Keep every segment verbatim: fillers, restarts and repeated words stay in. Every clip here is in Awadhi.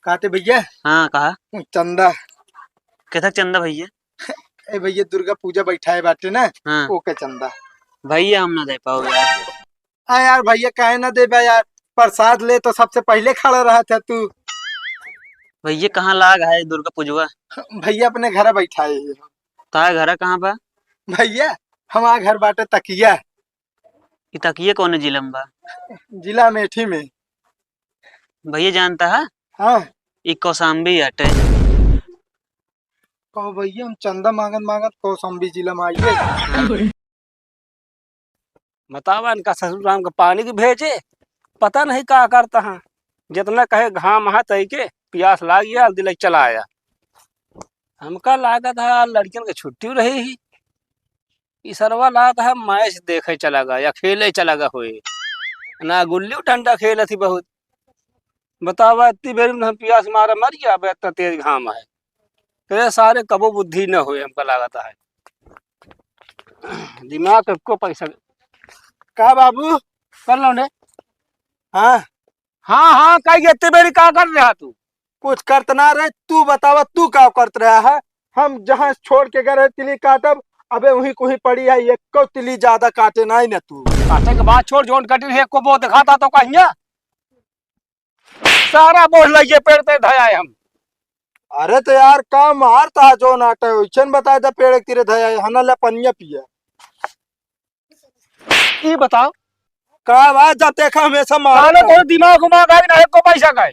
काटे भइया? हाँ, कहा। चंदा। केथक चंदा भइया? ए भइया, दुर्गा पूजा बैठाए बाटे ना, हाँ। ओके चंदा। भइया, हम ना दे पाओ यार। आ यार भइया, काहे ना देबा यार? प्रसाद ले तो सबसे पहिले खड़ा रहत है तू। भइया, कहाँ लाग है दुर्गा पूजवा? भइया, अपने घर बैठाए है। तार घर कहाँ बा? भइया, हमार घर बाटे तकिया। ई तकिया कौने जिला में बा? जिला अमेठी में। भइया, जानता है? हाँ। ई कौशाम्बी हटे। कहो भइया, हम चंदा मांगत मांगत कौशाम्बी जिला में आइए। बतावा, इनका ससुर राम का पानी की भेजे, पता नहीं का करता है। जितना कहे घाम है तई के, पियास लाग गया, दिल चला आया। हमका लागत है, आज लड़कियन के छुट्टी रही ही। ई सरवा लागत है, मैच देखे चला गया या खेले चला गया होए। ना गुल्ली डंडा खेलत ही बहुत। बतावा, इतनी बेर में हम पियास मारा मर गया, अब इतना तेज घाम है। तेरे सारे कबो बुद्धि न होए, हमका लागत है। दिमाग को पैसा। का बाबू? कर लो ने। हाँ। हाँ, हाँ, कही इतनी बेरी का कर रहा तू? कुछ करत ना रहे, तू बतावा, तू का करत रहा है? हम जहाँ छोड़ के गए रहे तिली काटब, अबे वहीं कोई पड़ी है, एको तिली ज्यादा काटे ना ही ना तू। काटे के बाद छोड़, जोन कटी रहे, एको बो दिखाता तो कहिया। सारा बोझ लइके पेड़ ते धयाए हम। अरे तो यार, का मारता है जोन आटे, वैसन बताए दे पेड़ के तीरे धयाए, हना ले पनिया पिया। ई बताओ। का बात, जब देखा हमेशा मारो। साले तोरे दिमाग उमाग आई ना, एको पैसा का है।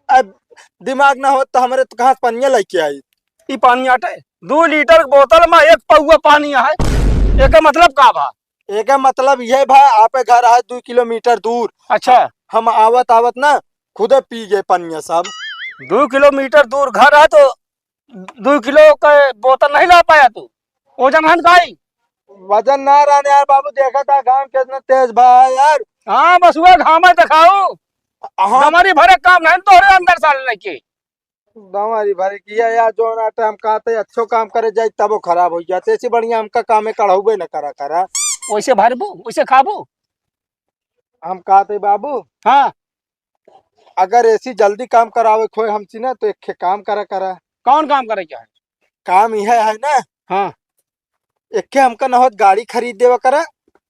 अब दिमाग ना होत तो हमरे तो कहाँ से पनिया लइके आई? ई पानी आटे, दो लीटर के बोतल में एक पौवा पानी है, एकर मतलब का भा? एकर मतलब यह भा, आपे घर है दो किलोमीटर दूर। अच्छा। हम आवत आवत ना खुदे पी गए पनिया सब। दो किलोमीटर दूर घर है तो दो किलो का बोतल नहीं ला पाया तू? वजन हन काई? वजन ना रहने यार बाबू, देखा था घाम कितना तेज भा है यार। हाँ, बस हुआ घाम है, दिखाओ। हाँ। दमारी भरे काम नहीं तोहरे अंदर साले नहीं के। दमारी भरे किया यार, जो ना टाइम कहते अच्छो काम करे जाए तब वो खराब हो जाते। ऐसी बढ़िया हमका कामे कढ़ाउबे न करा करा। वैसे भरबू, वैसे खाबू। हम कहते बाबू। हाँ। अगर ऐसी जल्दी काम करावे खोए हमसे ना, तो एक खे काम करा करा। कौन काम करे क्या है? काम यह है ना। हाँ। एक खे हमका न होत गाड़ी खरीद देवा करा,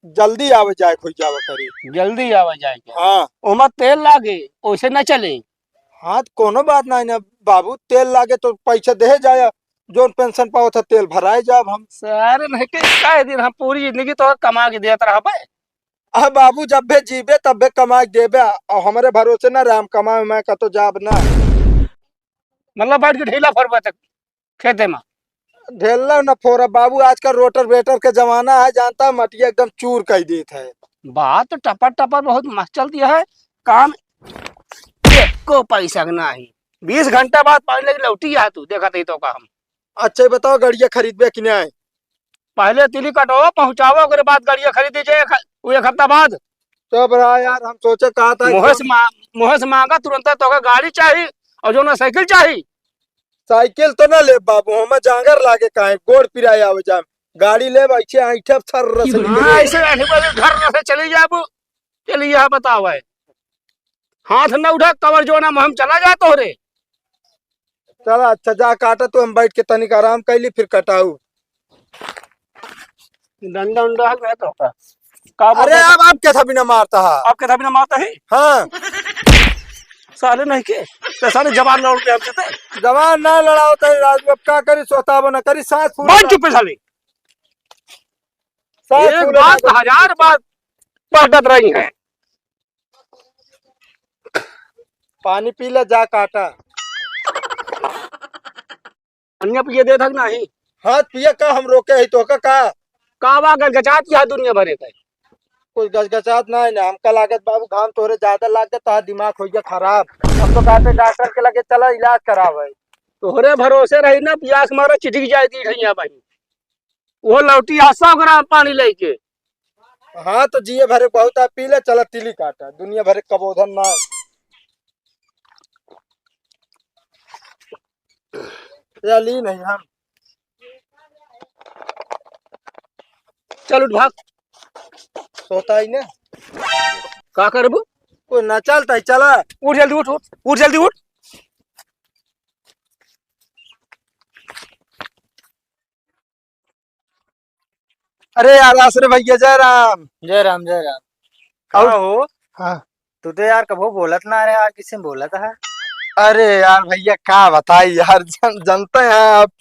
जल्दी आवे जाए खोई जावा करी। जल्दी आवे जाए के। हाँ। ओमा तेल लागे, ओइसे न चले। हाँ, तो कोनो बात नहीं ना बाबू, तेल लागे तो पैसा दे जाए, जोन पेंशन पावत है तेल भराए जाब हम। सारे नहीं के, का दिन हम पूरी जिंदगी तो कमा के देत रहबे। आ बाबू, जब भे जीबे तब भे कमा के देबे, और हमरे भरोसे ना रहे, हम कमाए मैं कतो जाब ना। मतलब बैठ के ढीला फरबे तक खेते में। ढेला न फोरा बाबू, आजकल रोटर वेटर के जमाना है, जानता है, मटिया एकदम चूर कर देत है। बात तो टपर टपर बहुत मस्त चलती है, काम एको पैसा के नाही। बीस घंटा बाद पानी लगी लौटी आ तू, देखा तही तो का हम। अच्छा, ये बताओ, गड़िया खरीदबे कि नहीं? पहले तिली कटो, पहुँचाओ, ओकरे बाद गड़िया खरीदी जे एक, वो एक हफ्ता बाद। तो बड़ा यार, हम सोचे कहा था मुँहे से मा-, मुँहे से मांगा तुरंत तो का गाड़ी चाहिए, और जो ना साइकिल चाहिए। साइकिल तो ना ले बाबू, हमें जांगर लागे काहे, गोड़ पिराए आवे जाए। गाड़ी ले ऐसे ऐठब थर्र से निकले। हाँ, ऐसे ऐठे बजे धर्र से चली जाबू। चलिए, यहाँ बताओ है। हाथ न उठा, कवर जो ना हम चला जा तोहरे। चला, अच्छा, जा काटा, तो हम बैठ के तनिक आराम कैली, फिर कटाऊ। डंडा उंडा है तो का? का अरे, बोलता है? अब, अब क्या था बिना मारता है? अब क्या था बिना मारता है? हाँ। साले नहीं के, तो साले जवान लौट के हम देते। जवान ना लड़ाओ तो राजू, अब का करी, सोताबो ना करी, सांस फूल बांध ना। चुप है साले। सांस एक फूल बात ना। हजार बात पढ़त रही है। पानी पी ले, जा काटा। अन्य पिए दे थक नाही। हाँ, पिए का हम रोके ही तो का, का? का बा गचगचात की है दुनिया भरे का? कुछ गचगचात ना है ना, हमका लागत बाबू घाम तोहरे ज्यादा लाग गया, तोहार दिमाग हो गया खराब। हम तो कहते डॉक्टर के लगे चला इलाज करावे। तोहरे भरोसे रही ना, पियास मारे चिटिक जाए दी ठैया भाई। वो लौटी आ सौ ग्राम पानी लेके। हाँ, तो जिए भरे बहुत आ, पी ले, चला तिली काटा, दुनिया भरे कबोधन ना। या ली नहीं हम। चल उठ भाग। सोता ही ना। का करबू? कोई ना चलता ही, चला। उठ जल्दी उठ, उठ, उठ जल्दी उठ। अरे यार, आसरे भैया, जय राम। जय राम, जय राम। और का हो? हाँ। तू तो यार कबो बोलत ना रहे, आज किसे बोलत है? अरे यार भैया, का बताई यार, जन-, जनते हैं आप,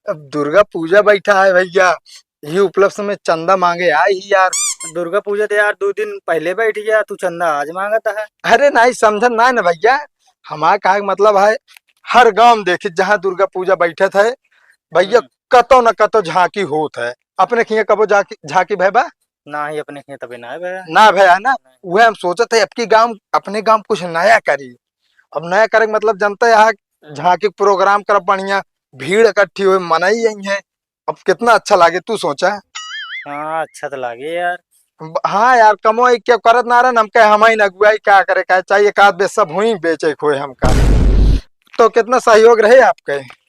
अब दुर्गा पूजा बैठा है भैया, यही उपलक्ष्य में चंदा मांगे आए ही यार। दुर्गा पूजा तो यार दो दिन पहले बैठ गया, तू चंदा आज मांगत है। अरे नहीं, समझत ना है ना भैया, हमारा कहे के मतलब है, हर गांव में देखी जहाँ दुर्गा पूजा बैठत है भैया, हम्म। कतो न कतो झांकी होत है। अपने खियाँ कबो जाकी, झांकी भय बा? ना ही, अपने खियाँ तबे ना भय। ना भय है ना? नहीं। उहे हम सोचत है, अबकी गांव, अपने गांव कुछ नया करी। अब नया करे के मतलब जनते है, झांकी program करब बढ़िया, भीड़ इकट्ठी होई, मनई आई है, अब कितना अच्छा लागे, तू सोचा। हाँ, अच्छा तो लागे यार। ब-, हाँ यार, कमो एक के करत ना रहन, हम कहे हम ही न अगुवाई, का करे, का चाही, एक आध बेर सब हुई बेचे खोए हमका। तो कितना सहयोग रहे आपके?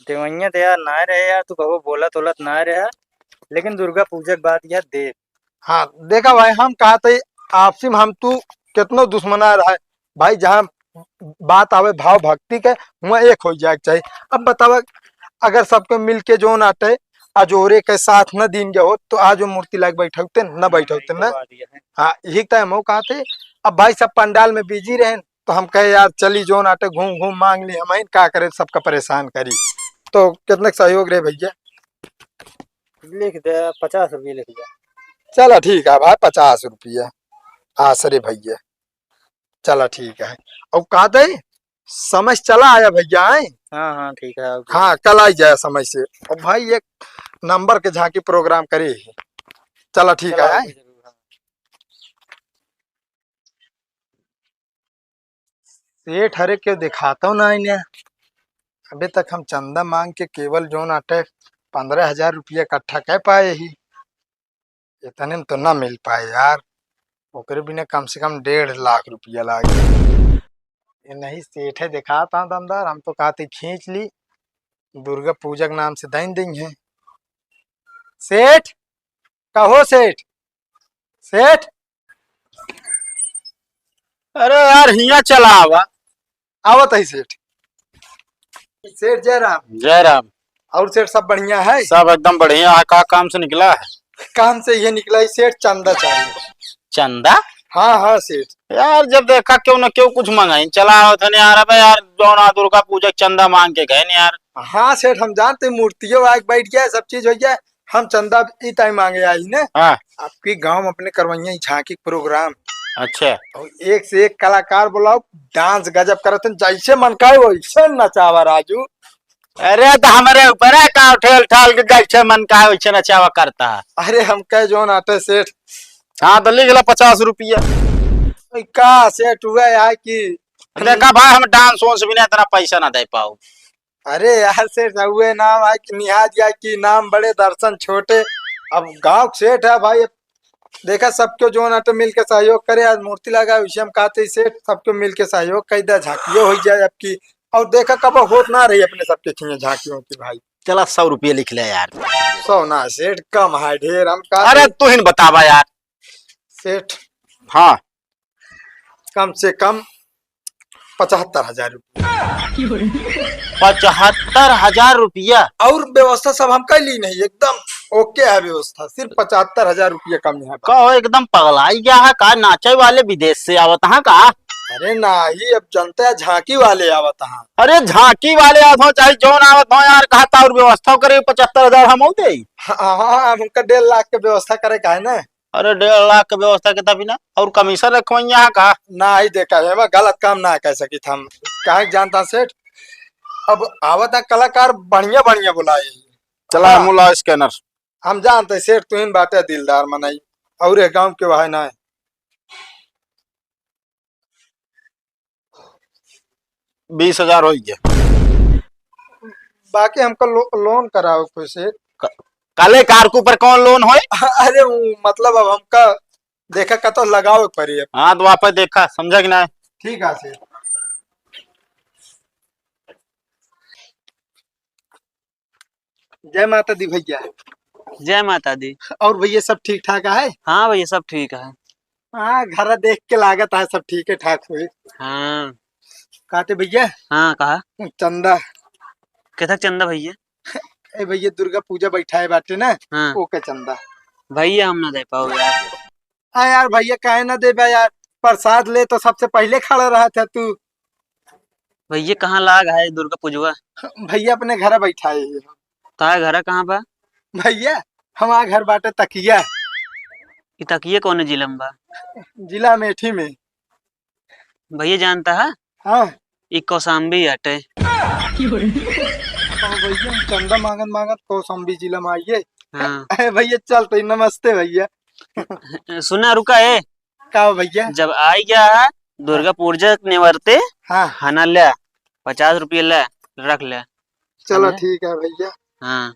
देवैया तो यार ना रहे यार, तू कबो बोलत ओलत ना रहे, लेकिन दुर्गा पूजा के बाद यह देख। हाँ, देखा भाई, हम कहा थे आपसी में हम तू कितनो दुश्मना रहे, भाई, जहाँ बात आवे भाव भक्ति के, हुआं एक हो जाए के चाही। अब बतावा, अगर सबके मिल के जोन आटे, अजोरे के साथ न दीन गए हो, तो आज वो मूर्ति लाके बैठौते, न हाँ, बैठौते, यही न। तो बात ये है। हाँ, यही तो हम कहा थे। अब भाई सब पंडाल में busy रहे, तो हम कहे, "यार, चली जोन आटे, घूम घूम मांग ली, हम का करे, सबका परेशान करी।" तो कितने के सहयोग रहे भैया? लिख दे, पचास रुपये लिख दे। चला ठीक है भाई, पचास रुपया। आसरे भैया। चला ठीक है। अब कहा थे, समय से चला आया भैया, आए? हाँ, हाँ, ठीक है, OK। हाँ, कल आई जाए समय से। अब भाई, एक नंबर के झांकी program करे ही। चला ठीक चला, है, आए? OK, जरूर, हाँ। सेठ हरे के देखातो ना इन्हें। अबे तक हम चंदा मांग के केवल जोन आटे पन्द्रह हजार रुपया इकट्ठा कर पाए ही। इतने में तो ना मिल पाए यार, ओकरे बिना कम से कम डेढ़ लाख रुपया लागे। ये नहीं सेठ है, देखाता दमदार, हम तो कहते खींच ली, दुर्गा पूजा के नाम से दइन दई है। सेठ, कहो सेठ, सेठ। अरे यार, हियाँ चला आवा। आवत है सेठ। सेठ जय राम। जय राम। और सेठ सब बढ़िया है? सब एकदम बढ़िया है। का काम से निकला है? काम से ये निकला है सेठ, चंदा चाहिए। चंदा? हाँ, हाँ सेठ। यार, जब देखा क्यों ना क्यों कुछ मंगाई चला आवत है यार। अबे यार, जौन आ दुर्गा पूजा के चंदा मांग के गए न यार। हाँ सेठ, हम जानते मूर्तियों आके बैठ गया, सब चीज हो गया, हम चंदा ई time मांगे आई ने। हाँ। आपकी गांव अपने करवैया झांकी program। अच्छा। और एक से एक कलाकार बुलाओ, dance गजब करत हैं, जैसे मन कहे वैसे नचावा राजू। अरे तो हमरे ऊपर है का, ठेल ठाल के जैसे मन कहे वैसे नचावा करता है। अरे हम कहे जोन आटे सेठ। हाँ तो लिख ला पचास रुपया। का सेठ हुआ है कि देखा भाई, हम dance वांस बिना इतना पैसा ना दे पाओ। अरे यार सेठ, उहे नाम है कि निहाज या कि नाम बड़े दर्शन छोटे। अब गांव के सेठ है भाई, अब देखा सबके जोन आटे मिल के सहयोग करे, आज मूर्ति लगा, उसे हम कहते ही सेठ सबके मिल के सहयोग कर दे, झांकियो हो जाए आपकी। और देखा कब होत ना रही अपने सबके खियाँ झांकियों की भाई। चला सौ रुपये लिख ले यार। सौ ना सेठ, कम है ढेर, हम का अरे तू ही न बतावा यार। सेठ। हाँ। कम से कम पचहत्तर हजार रुपया। पचहत्तर हजार रुपया? और व्यवस्था सब हम कर ली नहीं, एकदम OK है व्यवस्था, सिर्फ पचहत्तर हजार रुपया कम यहाँ पर। कहो एकदम पगलाई गया है का? नाचे वाले विदेश से आवत हैं का? अरे नहीं, अब जनता है झांकी वाले आवत हैं। अरे झांकी वाले आवत हो चाहे जौन आवत हो यार, कहा था और व्यवस्था करे पचहत्तर हजार हम दे। हाँ, हाँ, हाँ, अब हमका डेढ़ लाख के व्यवस्था करे का है ना। अरे डेढ़ लाख के व्यवस्था के तभी ना, और commission रखवाइया है का? ना ही देखा है, मैं गलत काम ना कह सकी था हम। काहे के जानता सेठ, अब आवत है कलाकार बढ़िया बढ़िया बुलाए। चला हाँ। हम ला scanner। हम जानते सेठ, तू ही बाटे दिलदार मनई, और ये गांव के वह ना है। बीस हजार हो गया। बाकी हमका लो-, loan कराओ कोई से। क-, काले कार के ऊपर कौन loan होए? अरे वो मतलब अब हमका देखा कतो लगाओ के पड़ी अब। हाँ, तो वापस देखा, समझा कि ना? ठीक है से। जय माता दी भैया। जय माता दी। और भैया सब ठीक ठाक है? हाँ भैया, सब ठीक है। हाँ, घर देख के लागत है सब ठीक है ठाक हुए। हाँ। कहते भैया? हाँ, कहा। चंदा। कितना चंदा भैया? ए भैया, दुर्गा पूजा बैठाए बाटे ना, हाँ। ओके चंदा। भैया, हम ना दे पाओ यार। आ यार भैया, काहे ना देबा यार, प्रसाद ले तो सबसे पहिले खड़ा रहत है तू। भैया, कहाँ लाग है दुर्गा पूजवा? भैया, अपने घर बैठाए ही। तार घर कहाँ बा? भैया, हमार घर बाटे तकिया। ई तकिया कौन जिला में बा? जिला अमेठी में। भैया, जानता है? हाँ। ई कौशाम्बी आटे। हाँ भैया, चंदा मांगत मांगत कौशाम्बी जिला में आइए। हाँ। ए भैया, चल तो, नमस्ते भैया। सुना, रुका है। का हो भैया? जब आई गया है दुर्गा पूजा नेवरते, हाँ। हना ले, पचास रुपये ले, रख ले। चलो, हमें? ठीक है भैया। हाँ।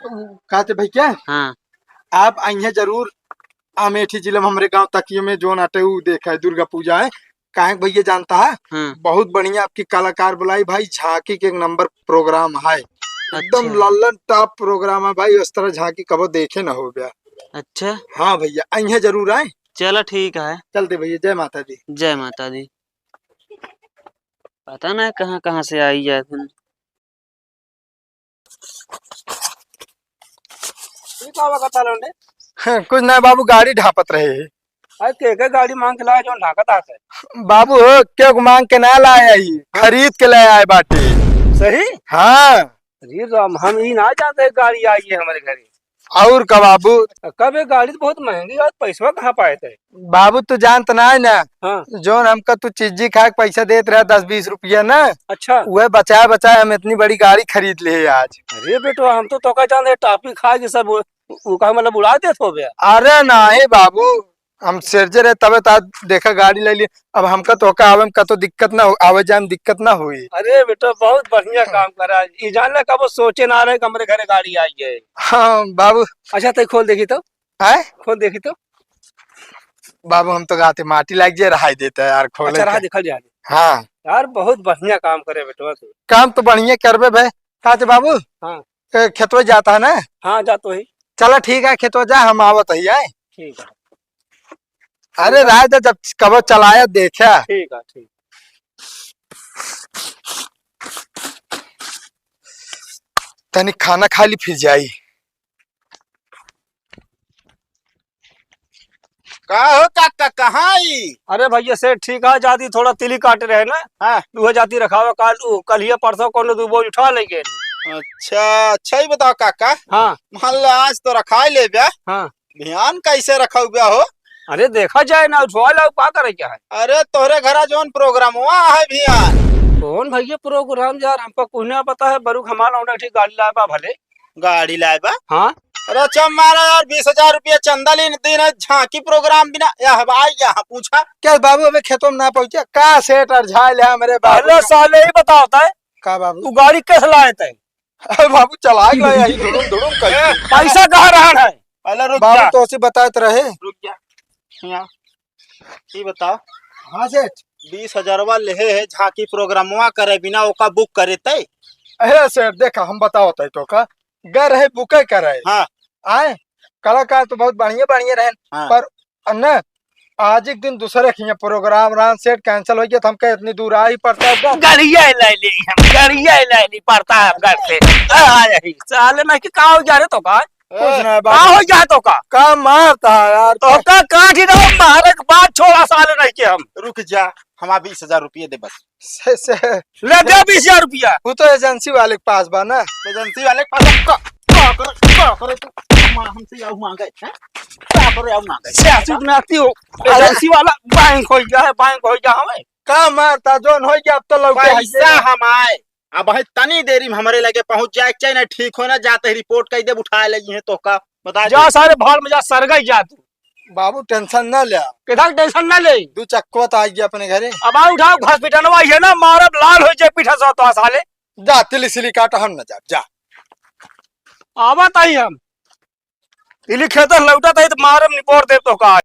कहते भैया, हाँ। आप आइए जरूर अमेठी जिले में, हमरे गांव तकिये में जोन आटे उ देखा है दुर्गा पूजा है। काहे भैया जानता है, हाँ। बहुत बढ़िया आपकी कलाकार बुलाई भाई, झांकी के एक नंबर प्रोग्राम है, एकदम अच्छा। लल्लन टॉप प्रोग्राम है भाई, उस तरह झांकी कबो देखे ना हो गया। अच्छा। हाँ भैया, अइहे जरूर आए। चला ठीक है। चलते भैया, जय माता दी। जय माता दी। पता ना कहाँ कहाँ से आई जात हन। ई का बा, का लौंडे? कुछ ना बाबू, गाड़ी ढापत रहे। अरे के, के गाड़ी मांग के लाए, जौन ढाकत आते? बाबू हो, केहू मांग के ना लाए आई, हाँ। खरीद के ले आए बाटे। सही? हाँ। अरे राम, हम ई ना जानते गाड़ी आई है हमरे घरे। और का बाबू? कब ये गाड़ी तो बहुत महंगी है, पैसवा कहाँ पाए थे? बाबू तू जानत ना है ना, हाँ। जौन हमका तू चिज्जी खाए के पैसा देत रहे दस बीस रुपया ना, अच्छा। उहे बचाए बचाए हम इतनी बड़ी गाड़ी खरीद ले आज। अरे बेटवा, हम तो तोका जानते टाफी खाए के सब उ, उ का मतलब उड़ा देत हो बे? अरे नाही बाबू, हम सेरजे रहे तबे तो आज देखा गाड़ी ले लिए। अब हमका तोका आवे में कतो दिक्कत ना हो, आवे जाए में दिक्कत ना होई। अरे बेटा, बहुत बढ़िया काम करा। ई जान ले कबो सोचे ना रहे कि हमरे घरे गाड़ी आई है। हाँ बाबू। अच्छा, तै खोल देखी तो। हैं? खोल देखी तो। बाबू, हम तो गाते माटी लाग जाए, रहाई देता है यार, खोले अच्छा, रहा के। देखल जाए। हाँ। यार, बहुत बढ़िया काम करे बेटवा तू। काम तो बढ़िया करबे भाई। का थे बाबू? हाँ। ए, खेतवा जाता है ना? हाँ, जा तो ही। चला ठीक है, खेतवा जा, हम आवत ही, आए। ठीक है। अरे, रहा दे, जब कबो चलाया देखा। ठीक है, ठीक। तनी खाना खा ली, फिर जाई। का हो काका, कहाँ आई? अरे भैया, सेठ ठीक है, जाती थोड़ा तिली काटे रहे ना। हाँ। उहे जाती रखावे, काल उ, कलिया परसों कौनो दू बोझ उठा ले गए। अच्छा, अच्छा ही बताओ काका। हाँ। मान लो आज तो रखाई ले ब्या। हाँ। बिहान कैसे रखा हुआ हो? अरे देखा जाए ना, उठवा लो, का करे क्या है? अरे तोहरे घरा जौन प्रोग्रामवा है बिहान। कौन भैया प्रोग्राम यार, हमको कुछ ना पता है। बरुक हमारा उन्हें ठीक गाड़ी लाए बा भले। गाड़ी लाए बा? हाँ। अरे अच्छा मारा यार, बीस हजार रुपया चंदा लीन दिन है, झांकी प्रोग्राम बिना, या भाई यहाँ पूछा। क्या बाबू अबे खेतों में ना पहुँचे? का सेठ और झाल है हमरे बाबू? अरे साले ही बताओ तै। का बाबू? तू गाड़ी कैसे लाए तै? अरे बाबू चलाए ला यही धुड़ुम धुड़ुम कर। ए, पैसा कहाँ रहन है? पहले रुक बाबू जा। तो उसे बताए तो रहे। रुक जा। यहाँ। ई बताओ। हाँ सेठ। बीस हजारवा लेहे है, झांकी प्रोग्रामवा करे बिना ओका बुक करे तै? अरे सेठ, देखा, हम बताओ तै तो का, गए रहे बुके करे। हाँ। आए, कलाकार तो बहुत बढ़िया बढ़िया रहे, हाँ। पर न, आज एक दिन दूसरे के यहाँ प्रोग्राम रहन, सेठ, कैंसिल हो गया, तो हम कहे इतनी दूर आई पड़ता है। गड़िया ले ली हम, गड़िया ले ली पड़ता है हम घर से। आ, आ, यही। साले ना कि का हो जा रहे तो का? कुछ ना का बाबू। हो गया तो का? का मारता है यार? तो का काट ही रहो, मारे के बाद छोड़ा साले नहीं के हम। रुक जा, हमारा बीस हजार रुपये दे बस। से, से। ले दे बीस हजार रुपया। वो तो एजेंसी वाले के पास बा ना। एजेंसी वाले के पास का, का करे, का करे तू? माँ हमसे आऊ मांगे, हैं? का करे आऊ मांगे? सियासी में आती हो। अरे। एजेंसी वाला बैंक हो गया है, बैंक हो गया हमें। का मारता, जौन हो गया अब तो लौटे पैसा आइए। हम आए। अब है तनी देरी में हमरे लगे पहुंच जाए के चाहिए, ना ठीक हो ना, जाते ही रिपोर्ट कर दे, उठा ले हैं तो का, बता दे। जा सारे भाड़ में जा, सरगा ही जा तू। बाबू टेंशन ना ले। किधर टेंशन ना ले? दू चक्कवा तो आ गया अपने घरे। अब आ उठाओ, हॉस्पिटलवा ये ना मारब, लाल हो जाए पीठा सो तो साले। जा तिली सिली काट, हम ना जा, जा। आवत आई हम। तिली खेत लौटत आई तो मारब निपोर देब तो का।